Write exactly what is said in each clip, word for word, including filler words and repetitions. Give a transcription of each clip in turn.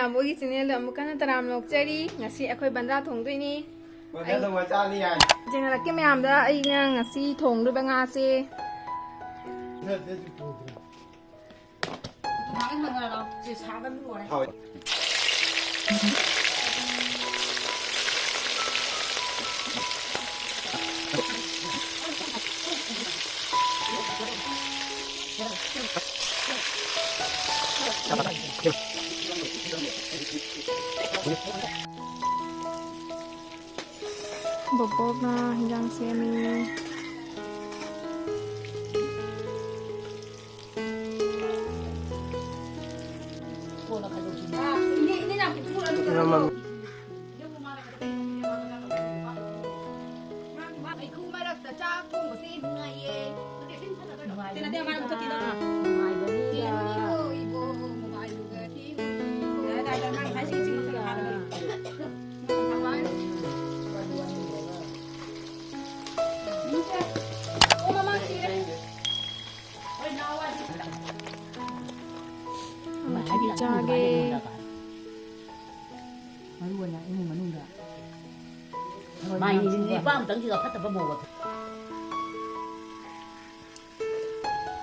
ꯇꯥꯃꯣꯒꯤ ꯆꯦꯅꯦꯜꯗ ꯑꯃꯨꯛ ꯀꯟꯅ ꯇꯔꯥꯝꯅ ꯑꯣꯛꯆꯔꯤ꯫ ꯉꯁꯤ ꯑꯩꯈꯣꯏ ꯕꯟꯗ꯭ꯔꯥ ꯊꯣꯡꯗꯣꯏꯅꯤ꯫ ꯕꯟꯗ꯭ꯔꯥ ꯊꯣꯡꯕ ꯆꯥꯅꯤ ꯍꯥꯏ꯫ ꯌꯦꯡꯍꯜꯂꯛꯀꯦ ꯃꯌꯥꯝꯗ ꯑꯩꯅ ꯉꯁꯤ ꯊꯣꯡꯗꯣꯏꯕ ꯉꯥꯁꯦ꯫ ꯕꯣꯕꯣꯛꯅ ꯍꯤꯟꯖꯥꯡ ꯁꯦꯝꯃꯤ꯫ ꯃꯩꯈꯨ ꯃꯔꯛꯇ ꯆꯥꯛ ꯊꯣꯡꯕꯁꯤ ꯅꯨꯡꯉꯥꯏꯌꯦ꯫ ꯅꯨꯡꯉꯥꯏꯕꯅꯤꯗ꯫ ꯅꯨꯡꯉꯥꯏꯕꯅꯤꯗ꯫ ꯆꯥꯒꯦ꯫ ꯃꯔꯨ ꯑꯣꯏꯅ ꯏꯃꯨꯡ ꯃꯅꯨꯡꯗ ꯊꯕꯛ ꯃꯥꯏ ꯏꯟꯈꯥꯡ ꯅꯨꯄꯥ ꯁꯨꯕ꯫ ꯑꯃꯇꯪꯁꯤꯒ ꯐꯠꯇꯕ ꯃꯧ ꯑꯗꯨ꯫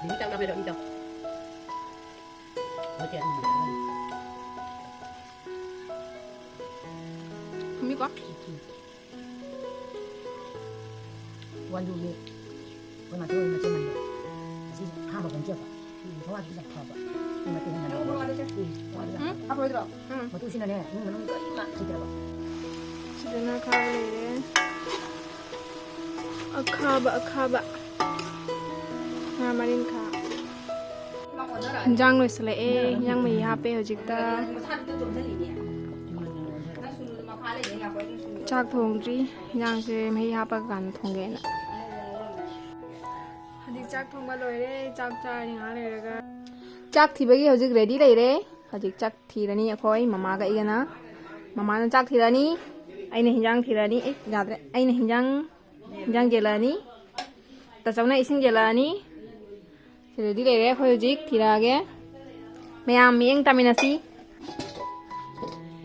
ꯕꯤꯕꯤ ꯆꯥꯛ ꯂꯥꯝꯃꯦꯗꯣ, ꯏꯟꯗꯣ꯫ ꯍꯣꯏ, ꯆꯦ, ꯎꯝ꯫ ꯊꯝꯕꯤꯀꯣ꯫ ꯋꯥꯟꯗꯨꯒꯤ ꯑꯩꯈꯣꯏ ꯃꯥꯆꯧ ꯍꯣꯏ ꯃꯆꯦ ꯃꯟꯗꯣ꯫ ꯑꯁꯤ ꯑꯍꯥꯟꯕ ꯈꯣꯡꯆꯦꯞꯄ꯫ ꯎꯝ, ꯊꯣꯡ ꯍꯥꯞꯄꯗꯤ ꯌꯥꯝ ꯐꯕ꯫ ꯎꯝ, ꯃꯇꯨ ꯍꯦꯟꯅ ꯅꯧꯕ꯫ ꯎꯝ? ꯍꯥꯞꯄꯔꯣꯏꯗ꯭ꯔꯣ? ꯎꯝ꯫ ꯃꯇꯨꯁꯤꯅꯅꯦ, ꯏꯃꯨꯡ ꯃꯅꯨꯡ ꯀꯔꯤꯝꯃ ꯍꯩꯇ꯭ꯔꯕ꯫ ꯁꯤꯗꯅ ꯑꯈꯥꯕ ꯂꯩꯔꯦ꯫ ꯑꯈꯥꯕ, ꯑꯈꯥꯕ꯫ ꯉꯥ ꯃꯔꯤꯟꯈꯥ꯫ ꯏꯟꯖꯥꯡ ꯂꯣꯏꯁꯤꯜꯂꯛꯑꯦ꯫ ꯏꯟꯖꯥꯡ ꯃꯍꯤ ꯍꯥꯞꯄꯦ ꯍꯧꯖꯤꯛꯇ꯫ ꯆꯥꯛ ꯊꯣꯡꯗ꯭ꯔꯤ꯫ ꯏꯟꯖꯥꯡꯁꯦ ꯃꯍꯤ ꯍꯥꯞꯄ ꯀꯥꯟꯗ ꯊꯣꯡꯒꯦꯅ꯫ ꯍꯧꯖꯤꯛ ꯆꯥꯛ ꯊꯣꯡꯕ ꯂꯣꯏꯔꯦ꯫ ꯆꯥꯛ ꯆꯥꯔꯅꯤ ꯉꯥꯏꯍꯥꯛ ꯂꯩꯔꯒ꯫ ꯆꯥꯛ ꯊꯤꯕꯒꯤ ꯍꯧꯖꯤꯛ ꯔꯦꯗꯤ ꯂꯩꯔꯦ꯫ ꯍꯧꯖꯤꯛ ꯆꯥꯛ ꯊꯤꯔꯅꯤ ꯑꯩꯈꯣꯏ ꯃꯃꯥꯒ ꯑꯩꯒꯅ꯫ ꯃꯃꯥꯅ ꯆꯥꯛ ꯊꯤꯔꯅꯤ, ꯑꯩꯅ ꯍꯤꯟꯖꯥꯡ ꯊꯤꯔꯅꯤ꯫ ꯑꯦ, ꯌꯥꯗ꯭ꯔꯦ꯫ ꯑꯩꯅ ꯍꯤꯟꯖꯥꯡ, ꯍꯤꯟꯖꯥꯡ ꯌꯦꯜꯂꯛꯑꯅꯤ꯫ ꯇꯥꯆꯧꯅ ꯏꯁꯤꯡ ꯌꯦꯜꯂꯛꯑꯅꯤ꯫ ꯁꯤꯗꯗꯤ ꯂꯩꯔꯦ꯫ ꯑꯩꯈꯣꯏ ꯍꯧꯖꯤꯛ ꯊꯤꯔꯛꯑꯒꯦ꯫ ꯃꯌꯥꯝ ꯃꯤꯠꯌꯦꯡ ꯇꯥꯃꯤꯟꯅꯁꯤ꯫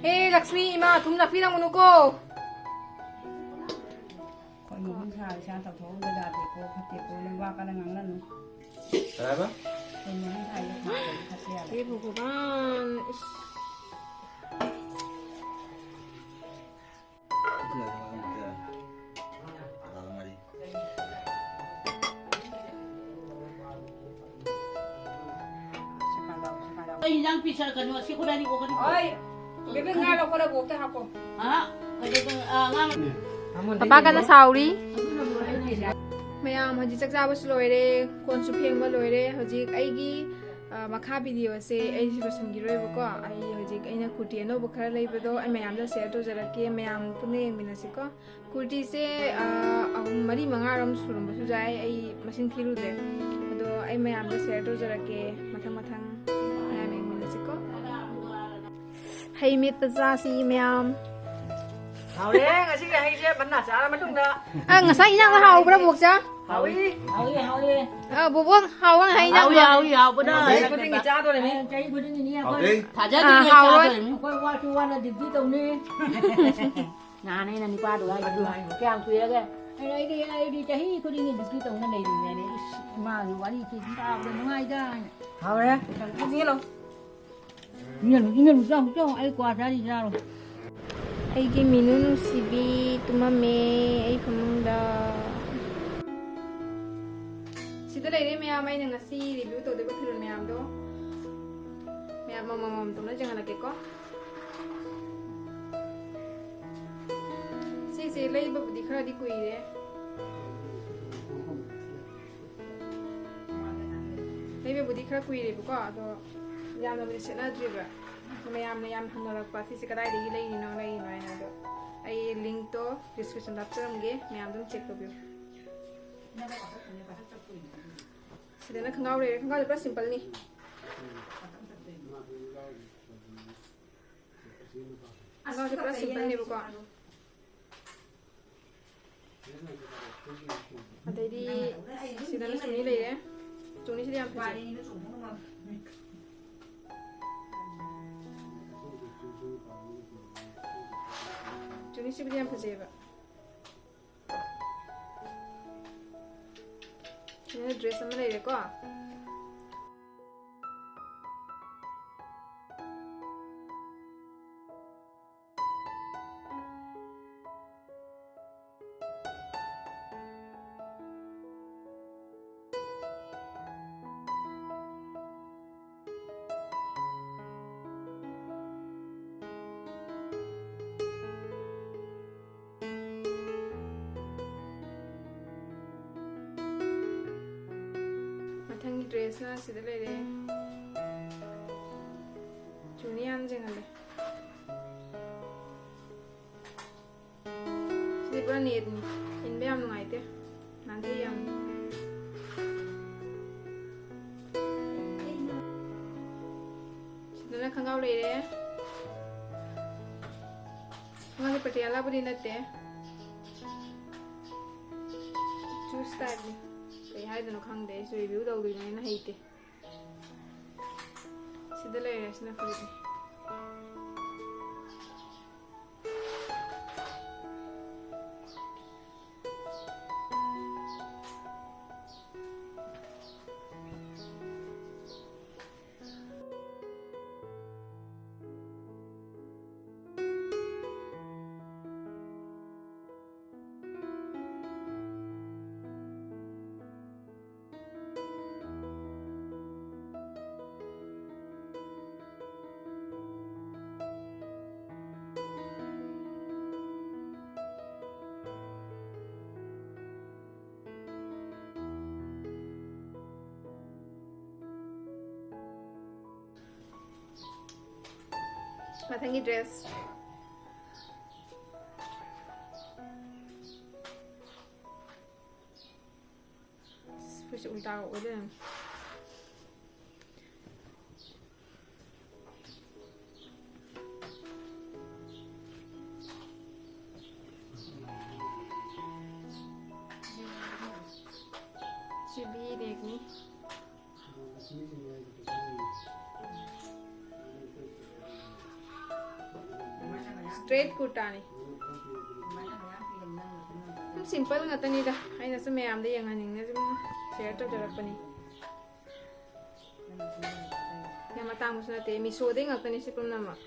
ꯍꯦ ꯂꯛꯁꯃꯤ, ꯏꯃꯥ ꯊꯨꯝ ꯂꯥꯛꯄꯤꯔꯝꯒꯅꯨꯀꯣ꯫ ꯑꯩꯈꯣꯏ ꯃꯍꯨꯝ ꯁꯥꯔ ꯏꯁꯥ ꯇꯧꯊꯣꯛꯑꯝꯕ ꯌꯥꯗꯦꯀꯣ, ꯐꯠꯇꯦꯀꯣ, ꯂꯩꯕꯥꯛ ꯀꯟꯅ ꯉꯥꯡꯅꯅꯨ꯫ ꯀꯩ ꯍꯥꯏꯕ? ꯑꯩꯈꯣꯏ ꯃꯍꯨꯝ ꯁꯥꯔ ꯏꯁꯥ ꯇꯧꯊꯣꯛꯑꯝꯕ ꯌꯥꯗꯦ꯫ ꯍꯦ ꯚꯒꯕꯥꯟ, ꯏꯁ꯫ ꯑꯩ ꯏꯟꯖꯥꯡ ꯄꯤꯁꯜꯂꯛꯀꯅꯨ, ꯑꯁꯤ ꯈꯨꯗꯥꯅꯤ ꯑꯣꯛꯀꯅꯤ꯫ ꯍꯣꯏ, ꯕꯦꯕꯤ, ꯉꯥ ꯂꯧꯈꯠꯂꯒ ꯑꯣꯛꯇ ꯍꯥꯞꯄꯣ꯫ ꯑꯍ, ꯀꯩꯗꯧꯗꯣꯏꯅꯣ? ꯑꯥ, ꯉꯥ ꯄꯄꯥ ꯀꯟꯅ ꯁꯥꯎꯔꯤ꯫ ꯃꯌꯥꯝ ꯍꯧꯖꯤꯛ ꯆꯥꯛ ꯆꯥꯕꯁꯨ ꯂꯣꯏꯔꯦ, ꯀꯣꯟꯁꯨ ꯐꯦꯡꯕ ꯂꯣꯏꯔꯦ꯫ ꯍꯧꯖꯤꯛ ꯑꯩꯒꯤ, ꯑ, ꯃꯈꯥ ꯚꯤꯗꯤꯑꯣꯁꯦ ꯑꯩꯁꯨ ꯂꯣꯏꯁꯤꯟꯈꯤꯔꯣꯏꯕꯀꯣ꯫ ꯑꯩ ꯍꯧꯖꯤꯛ ꯑꯩꯅ ꯀꯨꯔꯇꯤ ꯑꯅꯧꯕ ꯈꯔ ꯂꯩꯕꯗꯣ ꯑꯩ ꯃꯌꯥꯝꯗ ꯁꯤꯌꯔ ꯇꯧꯖꯔꯛꯀꯦ, ꯃꯌꯥꯝ ꯄꯨꯟꯅ ꯌꯦꯡꯃꯤꯟꯅꯁꯤꯀꯣ꯫ ꯀꯨꯔꯇꯤꯁꯦ, ꯑ, ꯑꯍꯨꯝ, ꯃꯔꯤ, ꯃꯉꯥꯔꯣꯝ ꯁꯨꯔꯝꯕꯁꯨ ꯌꯥꯏ, ꯑꯩ ꯃꯁꯤꯡ ꯊꯤꯔꯨꯗ꯭ꯔꯦ꯫ ꯑꯗꯣ ꯑꯩ ꯃꯌꯥꯝꯗ ꯁꯤꯌꯔ ꯇꯧꯖꯔꯛꯀꯦ ꯃꯊꯪ ꯃꯊꯪ꯫ ꯃꯌꯥꯝ ꯌꯦꯡꯃꯤꯟꯅꯁꯤꯀꯣ꯫ ꯍꯩ ꯃꯦꯠꯄ ꯆꯥꯁꯤ ꯃꯌꯥꯝ꯫ ꯍꯥꯎꯔꯦ, ꯉꯁꯤꯒꯤ ꯍꯩꯁꯦ ꯃꯟꯅꯥ ꯆꯥꯔ ꯃꯇꯨꯡꯗ꯫ ꯑ, ꯉꯁꯥꯏ ꯏꯟꯖꯥꯡꯗꯣ ꯍꯥꯎꯕ꯭ꯔꯥ, ꯕꯣꯛꯆꯥ? ꯍꯥꯎꯏ꯫ ꯍꯥꯎꯏ, ꯍꯥꯎꯏ꯫ ꯑ, ꯕꯣꯕꯣꯛ, ꯍꯥꯎꯕ ꯉꯁꯥꯏ ꯏꯟꯖꯥꯡꯗꯣ? ꯍꯥꯎꯏ, ꯍꯥꯎꯏ, ꯍꯥꯎꯕꯅ꯫ ꯆꯍꯤ ꯈꯨꯗꯤꯡꯒꯤ ꯆꯥꯗꯣꯔꯤꯃꯤ꯫ ꯆꯍꯤ ꯈꯨꯗꯤꯡꯒꯤꯅꯤ ꯑꯩꯈꯣꯏ꯫ ꯍꯥꯎꯗꯦ꯫ ꯊꯥꯖꯗ꯭ꯔꯤꯉꯩ ꯑ, ꯍꯥꯎꯔꯣꯏ꯫ ꯆꯥꯗꯣꯔꯤꯃꯤ꯫ ꯑꯩꯈꯣꯏ ꯋꯥꯁꯨ ꯋꯥꯅ ꯗ꯭ꯌꯨꯇꯤ ꯇꯧꯅꯤ꯫ ꯅꯍꯥꯟ ꯑꯩꯅ ꯅꯨꯄꯥꯗꯨꯒ ꯍꯥꯏꯗꯣ, ꯑꯗꯨ ꯍꯥꯏꯌꯣ꯫ "ꯀꯌꯥꯝ ꯀꯨꯏꯔꯒꯦ?" ꯑꯩꯅ, "ꯑꯩꯗꯤ, ꯑꯩꯗꯤ ꯆꯍꯤ ꯈꯨꯗꯤꯡꯒꯤ ꯗ꯭ꯌꯨꯇꯤ ꯇꯧꯅ ꯂꯩꯔꯤꯅꯦ꯫ ꯏꯁ, ꯏꯃꯥꯒꯤ ꯋꯥꯔꯤꯁꯤ ꯇꯥꯕꯗ ꯅꯨꯡꯉꯥꯏꯗ" ꯍꯥꯏꯅ꯫ ꯍꯥꯎꯔꯦ꯫ ꯏꯪꯍꯜꯂꯨ, ꯏꯪꯍꯜꯂꯨ, ꯆꯥꯎ, ꯆꯥꯎ, ꯑꯩ ꯀ꯭ꯋꯥ ꯆꯥꯔꯤ, ꯆꯥꯔꯣ꯫ ꯑꯩꯒꯤ ꯃꯤꯅꯨ ꯅꯨꯡꯁꯤꯕꯤ ꯇꯨꯝꯃꯝꯃꯦ ꯑꯩ ꯐꯃꯨꯡꯗ꯫ ꯁꯤꯗ ꯂꯩꯔꯦ ꯃꯌꯥꯝ, ꯑꯩꯅ ꯉꯁꯤ ꯔꯤꯚꯤꯌꯨ ꯇꯧꯗꯣꯏꯕ ꯐꯤꯔꯣꯜ ꯃꯌꯥꯝꯗꯣ꯫ ꯃꯌꯥꯝ ꯑꯃꯃꯝ ꯇꯧꯅ ꯌꯦꯡꯍꯜꯂꯛꯀꯦꯀꯣ꯫ ꯁꯤꯁꯦ ꯂꯩꯕꯕꯨꯗꯤ ꯈꯔꯗꯤ ꯀꯨꯏꯔꯦ꯫ ꯂꯩꯕꯕꯨꯗꯤ ꯈꯔ ꯀꯨꯏꯔꯦꯕꯀꯣ, ꯑꯗꯣ ꯌꯥꯝꯅꯕꯨꯗꯤ ꯁꯦꯠꯅꯗ꯭ꯔꯤꯕ꯫ ꯃꯌꯥꯝꯅ ꯌꯥꯝ ꯍꯪꯅꯔꯛꯄ, "ꯁꯤꯁꯦ ꯀꯗꯥꯏꯗꯒꯤ ꯂꯩꯔꯤꯅꯣ, ꯂꯩꯔꯤꯅꯣ?" ꯍꯥꯏꯅ꯫ ꯑꯗꯣ ꯑꯩ ꯂꯤꯡꯛꯇꯣ ꯗꯤꯁꯀ꯭ꯔꯤꯞꯁꯟꯗ ꯍꯥꯞꯆꯔꯝꯒꯦ, ꯃꯌꯥꯝ ꯑꯗꯨꯝ ꯆꯦꯛ ꯇꯧꯕꯤꯌꯨ꯫ ꯁꯤꯗꯅ ꯈꯣꯡꯒ꯭ꯔꯥꯎ ꯂꯩꯔꯦ, ꯈꯣꯡꯒ꯭ꯔꯥꯎꯁꯦ ꯄꯨꯔꯥ ꯁꯤꯝꯄꯜꯅꯤ꯫ ꯈꯣꯡꯒ꯭ꯔꯥꯎꯁꯦ ꯄꯨꯔꯥ ꯁꯤꯝꯄꯜꯅꯦꯕꯀꯣ꯫ ꯑꯗꯩꯗꯤ ꯁꯤꯗꯅ ꯆꯨꯅꯤ ꯂꯩꯔꯦ꯫ ꯆꯨꯅꯤꯁꯤꯗꯤ ꯌꯥꯝ ꯐꯖꯩ꯫ ꯁꯤꯕꯨꯗꯤ ꯌꯥꯝ ꯐꯖꯩꯑꯕ꯫ ꯁꯤꯅ dress ꯑꯃ ꯂꯩꯔꯦꯀꯣ꯫ ꯃꯊꯪꯒꯤ dressꯅ ꯁꯤꯗ ꯂꯩꯔꯦ꯫ ꯆꯨꯅꯤ ꯌꯥꯝ ꯌꯦꯡꯍꯜꯂꯦ꯫ ꯁꯤꯗꯤ ꯄꯨꯔꯥ netꯅꯤ꯫ ꯏꯟꯕ ꯌꯥꯝ ꯅꯨꯡꯉꯥꯏꯇꯦ꯫ ꯅꯥꯟꯊꯩ ꯌꯥꯝ꯫ ꯁꯤꯗꯅ ꯈꯣꯡꯒ꯭ꯔꯥꯎ ꯂꯩꯔꯦ꯫ ꯈꯣꯡꯒ꯭ꯔꯥꯎꯁꯦ ꯄꯇꯤꯌꯥꯂꯥꯕꯨꯗꯤ ꯅꯠꯇꯦ꯫ Shoes typeꯅꯤ꯫ ꯀꯩ ꯍꯥꯏꯗꯣꯏꯅꯣ ꯈꯪꯗꯦ꯫ ꯑꯩꯁꯨ review ꯇꯧꯗ꯭ꯔꯤꯕꯅꯤꯅ ꯍꯩꯇꯦ꯫ ꯁꯤꯗ ꯂꯩꯔꯦ꯫ ꯁꯤꯅ ꯐꯨꯔꯤꯠꯅꯤ꯫ ꯃꯊꯪꯒꯤ dress꯫ ꯑꯁ, ꯐꯨꯔꯤꯠꯁꯦ ꯎꯜꯇꯥꯒ ꯑꯣꯏ ꯂꯩꯔꯝꯃꯦ꯫ ꯁꯤ V neckꯅꯤ꯫ Straight ꯀꯨꯔꯇꯥꯅꯤ꯫ Simple ꯉꯥꯛꯇꯅꯤꯗ, ꯑꯩꯅꯁꯨ ꯃꯌꯥꯝꯗ ꯌꯦꯡꯍꯟꯅꯤꯡꯅ ꯁꯨꯝ share ꯇꯧꯖꯔꯛꯄꯅꯤ꯫ ꯌꯥꯝ ꯑꯇꯥꯡꯕꯁꯨ ꯅꯠꯇꯦ, ꯃꯤꯁꯣꯗꯩ ꯉꯥꯛꯇꯅꯤ ꯁꯤ ꯄꯨꯝꯅꯃꯛ꯫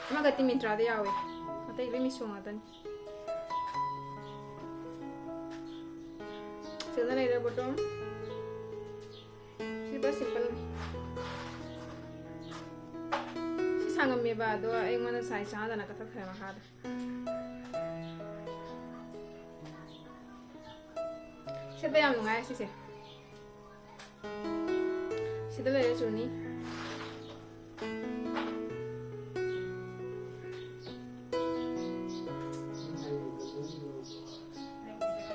ꯑꯃꯈꯛꯇꯤ ꯃꯤꯟꯇ꯭ꯔꯥꯗ ꯌꯥꯎꯋꯦ, ꯑꯇꯩ ꯂꯣꯏ ꯃꯤꯁꯣ ꯉꯥꯛꯇꯅꯤ꯫ ꯁꯤꯗ ꯂꯩꯔꯦ bottom꯫ ꯁꯤ ꯄꯨꯔꯥ simple ꯅꯤ꯫ ꯁꯤ ꯁꯥꯡꯉꯝꯃꯦꯕ, ꯑꯗꯣ ꯑꯩꯉꯣꯟꯗ size ꯆꯥꯗꯅ ꯀꯛꯊꯠꯈ꯭ꯔꯦ ꯃꯈꯥꯗ꯫ ꯁꯦꯠꯄ ꯌꯥꯝ ꯅꯨꯡꯉꯥꯏ ꯁꯤꯁꯦ꯫ ꯁꯤꯗ ꯂꯩꯔꯦ ꯆꯨꯅꯤ꯫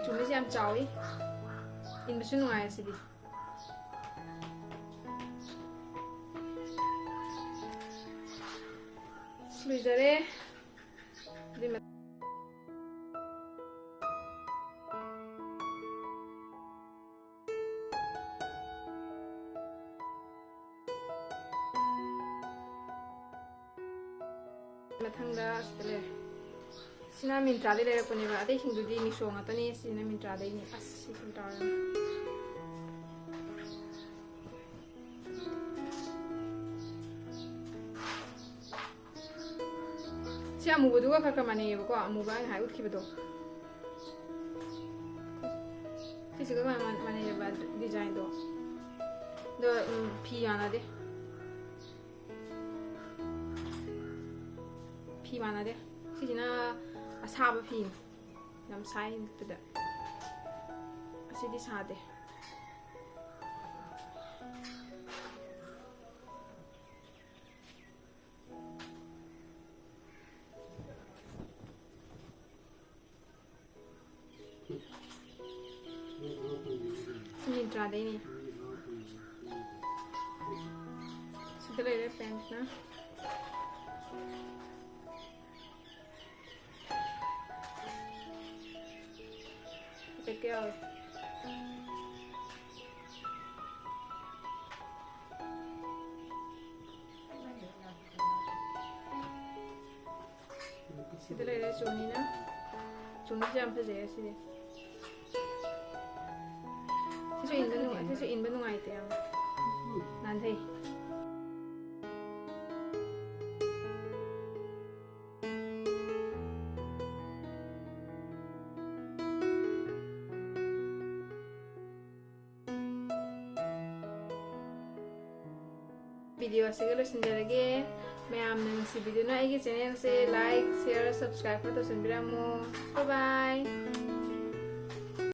ꯆꯨꯅꯤꯁꯦ ꯌꯥꯝ ꯆꯥꯎꯋꯤ, ꯏꯟꯕꯁꯨ ꯅꯨꯡꯉꯥꯏ ꯁꯤꯗꯤ꯫ ꯂꯣꯏꯖꯔꯦ꯫ ꯑꯗꯨꯏ ꯃ- ꯃꯊꯪꯗ ꯑꯁꯤꯗ ꯂꯩꯔꯦ꯫ ꯁꯤꯅ ꯃꯤꯟꯇ꯭ꯔꯥꯗꯩ ꯂꯩꯔꯛꯄꯅꯦꯕ, ꯑꯇꯩꯁꯤꯡꯗꯨꯗꯤ ꯃꯤꯁꯣ ꯉꯥꯛꯇꯅꯦ꯫ ꯁꯤꯅ ꯃꯤꯟꯇ꯭ꯔꯥꯗꯩꯅꯦ꯫ ꯑꯁ, ꯁꯤ ꯁꯨꯝ ꯇꯧꯔꯒ ꯁꯤ ꯑꯃꯨꯕꯗꯨꯒ ꯈꯔ ꯈꯔ ꯃꯥꯟꯅꯩꯌꯦꯕꯀꯣ, ꯑꯃꯨꯕ ꯑꯩꯅ ꯍꯥꯏ ꯎꯠꯈꯤꯕꯗꯣ꯫ ꯁꯤꯁꯤꯒ ꯃꯥꯟ-, ꯃꯥꯟꯅꯩꯌꯦꯕ designꯗꯣ꯫ ꯑꯗꯣ, ꯎꯝ, ꯐꯤ ꯃꯥꯟꯅꯗꯦ꯫ ꯐꯤ ꯃꯥꯟꯅꯗꯦ꯫ ꯁꯤꯁꯤꯅ ꯑꯁꯥꯕ ꯐꯤꯅꯤ꯫ ꯌꯥꯝ ꯁꯥꯏ ꯂꯤꯠꯄꯗ꯫ ꯑꯁꯤꯗꯤ ꯁꯥꯗꯦ꯫ ꯁꯤ ꯃꯤꯟꯇ꯭ꯔꯥꯗꯩꯅꯦ꯫ ꯁꯤꯗ ꯂꯩꯔꯦ pantꯅ꯫ ꯄꯦꯛꯀ ꯌꯥꯎꯔꯦ꯫ ꯁꯤꯗ ꯂꯩꯔꯦ ꯆꯨꯅꯤꯅ꯫ ꯆꯨꯝꯃꯤꯁꯦ ꯌꯥꯝ ꯐꯖꯩꯌꯦ ꯁꯤꯗꯤ꯫ ꯁꯤꯁꯨ ꯏꯟꯕ ꯅꯨꯡꯉꯥꯏ, ꯁꯤꯁꯨ ꯏꯟꯕ ꯅꯨꯡꯉꯥꯏꯇꯦ ꯌꯥꯝ꯫ ꯅꯥꯟꯊꯩ꯫ Video ꯑꯁꯤꯒ ꯂꯣꯏꯁꯤꯟꯖꯔꯒꯦ꯫ ꯃꯌꯥꯝꯅ ꯅꯨꯡꯁꯤꯕꯤꯗꯨꯅ ꯑꯩꯒꯤ channel ꯁꯦ like, share, subscribe ꯈꯔ ꯇꯧꯁꯤꯟꯕꯤꯔꯝꯃꯣ꯫ Bye bye꯫